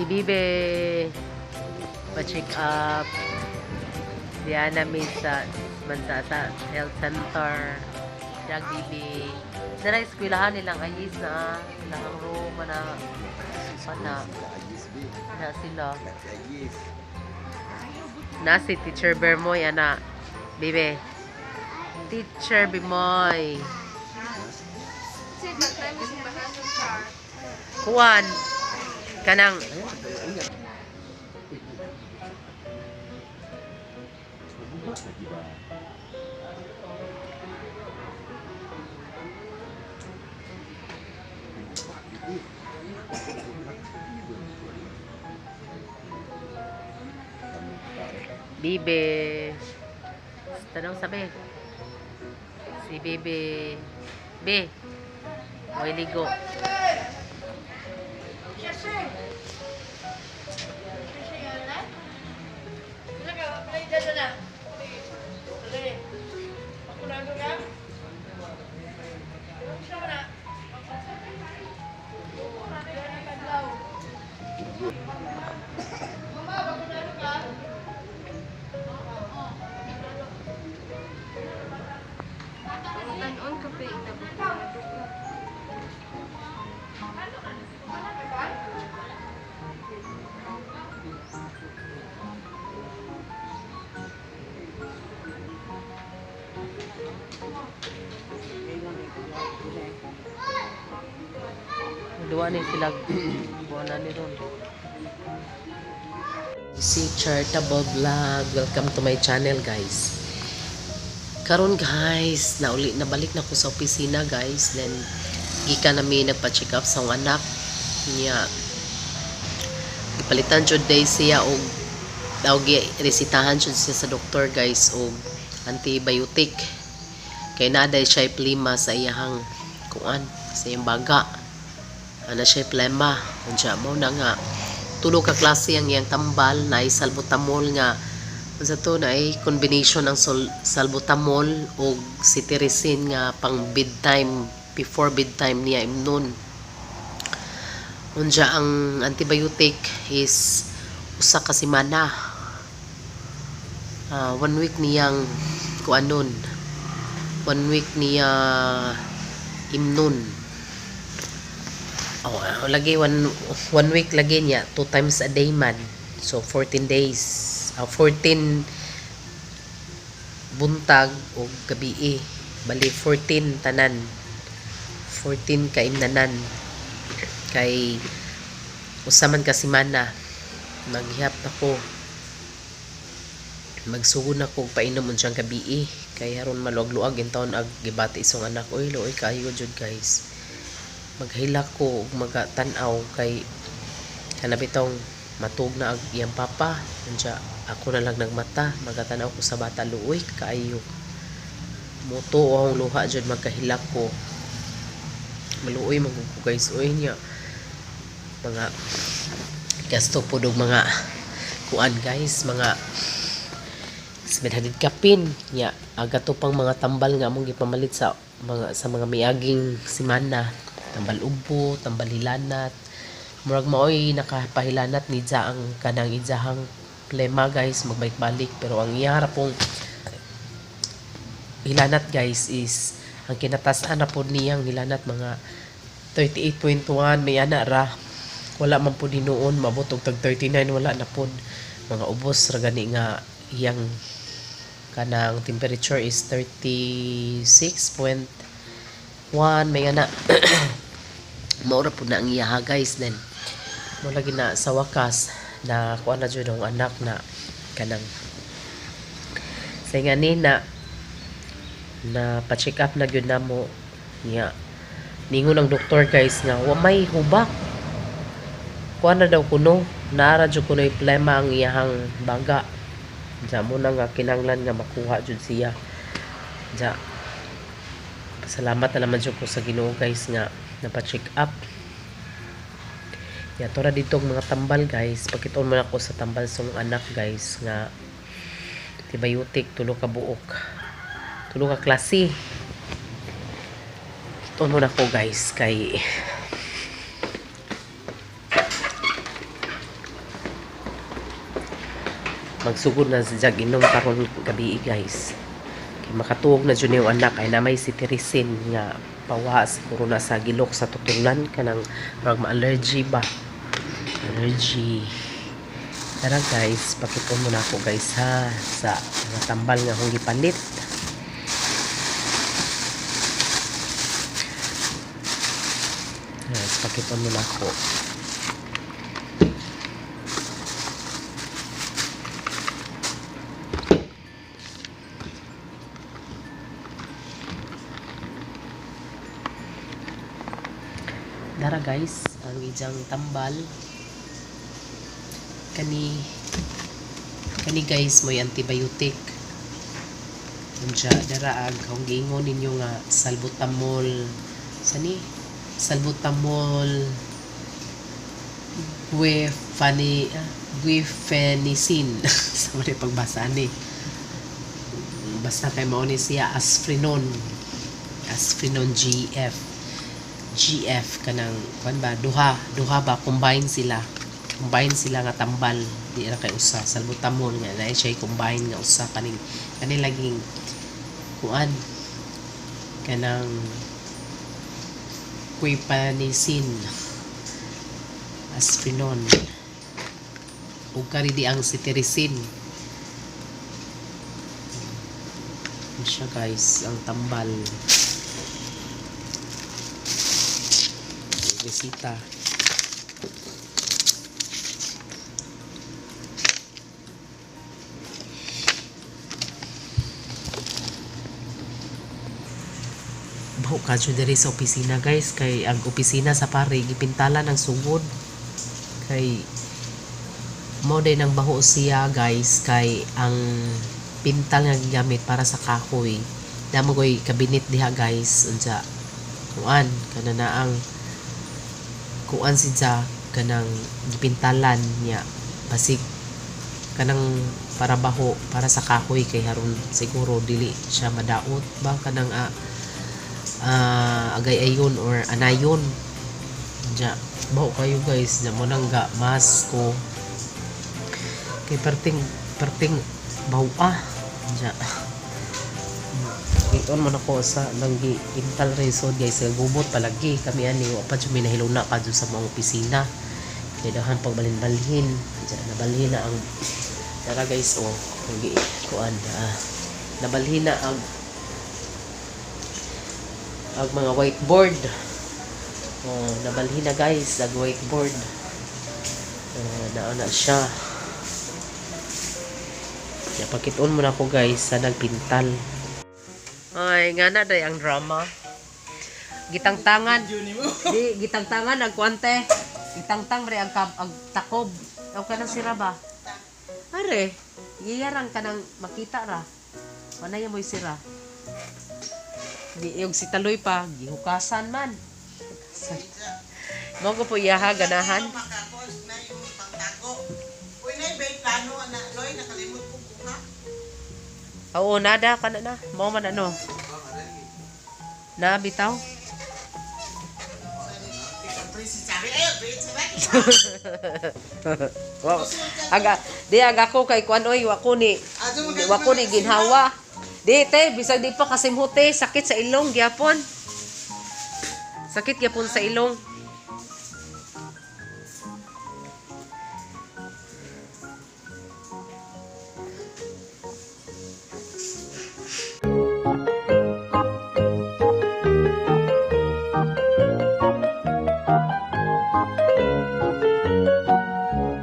Si Bibe. Pa-check up. Diana mi sa bansa sa health center. Jag Bibe. Dara eskwelahan nilang ayis na ilang room na ana na sila. Na si Teacher Bermoy ana. Bibe. Teacher Bimoy. Kuan. Kanang Bibe. Tanong sabi. Si Bibe. Be. May ligo. Tanon kape ina. Duwa ni sila. Buwan na ni ron. Si Charitable Vlog. Welcome to my channel, guys. Karon guys, nauli nabalik na ko sa opisina, guys. Then gikan nami nagpa-check up sa akong anak niya. Gipalitan jud day siya og daw resitahan jud siya sa doktor, guys, og antibiotic. Kay naa day siya plema sa iyahang kuan, sa iyang baga. Ana siya plema. Unya mao na nga tulo ka klase ang iyang tambal na salbutamol nga unsa to na ay combination ang salbutamol og cetirizine nga pang bedtime, before bedtime niya imnon. Unya ang antibiotic is usa ka semana. One week niyang kuanon. One week niya imnon. Oh, lagi one week lagi niya, two times a day man. So 14 days. 14 buntag o gabi. Bali 14 tanan. 14 kaimnanan. Kay usa man ka semana maghihap ako. Magsugod na ko painom unsang gabi kay aron maluag-luag intawon ag gibati isong anak. Oy, luoy kaayo jud, guys. Maghilak ko ug magatan-aw kay kana bitong matug na ag iyang papa. Unya ako na lang nagmata, magatanaw ko sa bata, luoy kaayo. Mutuo akong luha jud magkahilak ko. Maluoy man gud ko, guys, oy. Nya mga gasto pod og mga kuan, guys, mga 700 kapin nya aga to pang mga tambal nga among gipamalit sa mga miaging semana, tambal ubo, tambal hilanat. Murag maoy nakapahilanat ni ang kanang iyahang plema, guys, magbalik-balik. Pero ang iya ra pong hilanat, guys, is ang kinatasan na pod niyang hilanat mga 38.1, may ana ra. Wala man pod hinuon maabot og tag 39, wala na pod. Mga ubos ra gani nga iyang kanang temperature is 36.1, may ana. Mao ra pud na ang iyaha, guys. Then mo lagi na sa wakas na kuan na jud ang anak na kanang sa nga ni na na pa-check up na gyud namo niya. Ningon ang doktor, guys, nga wa may hubak. Kuan na daw kuno, naa ra jud kuno plema ang iyahang baga. Diya mo na nga kinahanglan nga makuha jud siya. Diya pasalamat na naman jud ko sa Ginoo, guys, nga napa-check up. Ya, to ra dito ang mga tambal, guys. Pakitaon mo na ako sa tambal sa anak, guys, nga antibiotic, tulo ka buok. Tulo ka klase. Kitaon mo na ko, guys, kay Magsugod na si Jag inom karon gabi, guys. Kay makatuog na jud yung anak ay na may cetirizine nga pawa siguro na sa gilok sa tutulan, kanang murag ma-allergy ba. Allergy. Tara guys, pakit-on mo na ako, guys, ha, sa mga tambal nga akong gipalit. Guys, pakit-on mo na ako. Dara guys, ang ijang tambal. Kani kani guys, mo'y antibiotic. Unja dara ag kung giingon ninyo nga salbutamol, sani salbutamol guefani guifenicin sa mali pagbasa ni, basta kay mao ni siya Asphrenon, Asphrenon GF GF kanang kuan ba, duha duha ba, combine sila, combine sila nga tambal, di ra kay usa salbutamol nga na siya combine nga usa kaning kani laging kuan kanang guifenicin Asphrenon ug kari di ang cetirizine. Yan siya guys, ang tambal, resita. Baho kadyo diri sa opisina guys, kay ang opisina sa pare gipintalan ang sugod, kay mo day nang baho siya guys, kay ang pintal nga gigamit para sa kahoy. Damo koy kabinet diha guys. Unsa kuan kana na ang kuan siya kanang gipintalan niya, basig kanang para baho para sa kahoy, kay haron siguro dili siya madaot ba kanang agay ayon or anayon. Diya baho kayo guys. Diya mo nang ga mas ko kay perting perting baho ah. Diya Iton mo na ko sa nang gi pintal resort guys, gubot palagi kami ani, wa pa jud mi nahiluna pa jud sa mga opisina kay daghan pagbalhin-balhin. Diya nabalhin na ang tara guys, oh, gi kuan nabalhin na ang mga whiteboard. Oh, nabalhin na guys ang whiteboard. Naana siya. Ya, pakit-on mo na ako guys sa nagpintal. Ay, nga na day ang drama. Gitangtangan. Di, gitangtangan ang kuante. Gitangtang re ang, ang takob. Aw ka nang sira ba? Are, giyarang ka nang makita ra. Manay mo'y sira. Di, yung si Taloy pa, gihukasan man. Mo ko po iyaha ganahan. Makakos na yung pangtago. Uy, na yung plano na, Loy, nakalimot ko kuha. Oo, nada ka na na. Mao man ano. Na bitaw. Wow. Aga, di aga ko kay kuan oy, wa ko ni ginhawa. Di te, bisag di pa kasimhute, sakit sa ilong gyapon. Sakit gyapon sa ilong.